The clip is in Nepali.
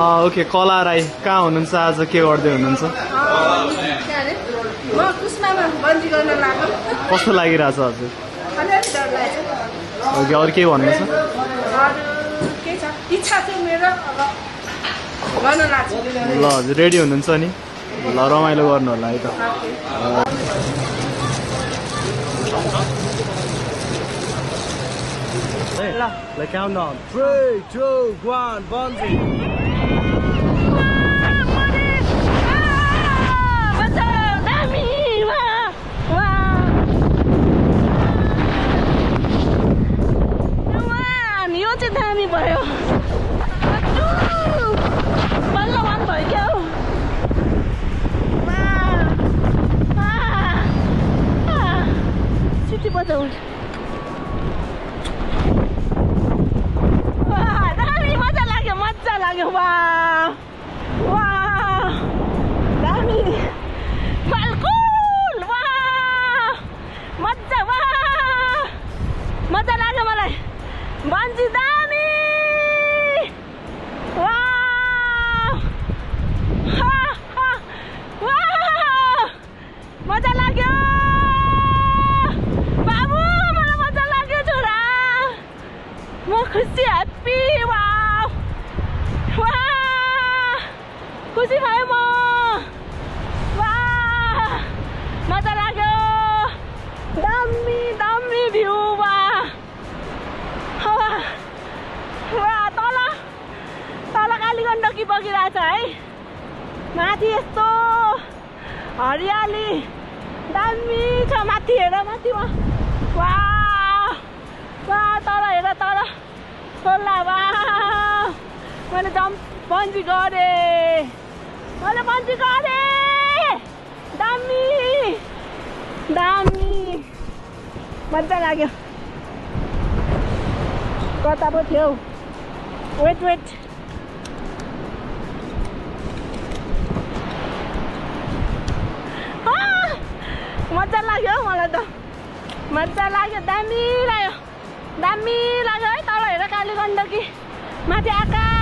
ओके कला राई कहाँ हुनुहुन्छ आज के गर्दै हुनुहुन्छ कस्तो लागिरहेछ हजुर ओके अरू के भन्नु छ ल हजुर रेडी हुनुहुन्छ नि ल रमाइलो गर्नु होला है त ल काउन्ट डाउन 3 2 1 बन्जी दामी भयो बल्ल मन भयो क्या हौ सिटी बजाउ दामी मजा लाग्यो वा दामी फाल्कुल वा मजा लाग्यो मलाई बन्जी दामी मजा लाग्यो बाबु मलाई मजा लाग्यो छोरा म खुसी ह्याप्पी खुसी भयो म मजा लाग्यो दामी भ्यू तल कालीगण्डकी बगिरहेछ है माथि यस्तो हरियाली दामी छ माथि हेर माथि वा तल हेर तल तल्ला मैले बन्जी गरेँ दामी मजा लाग्यो कता पो थियो वेट मजा लाग्यो मलाई त मजा लाग्यो दामी लाग्यो है तल हेर कालीगण्डकी माथि आकाश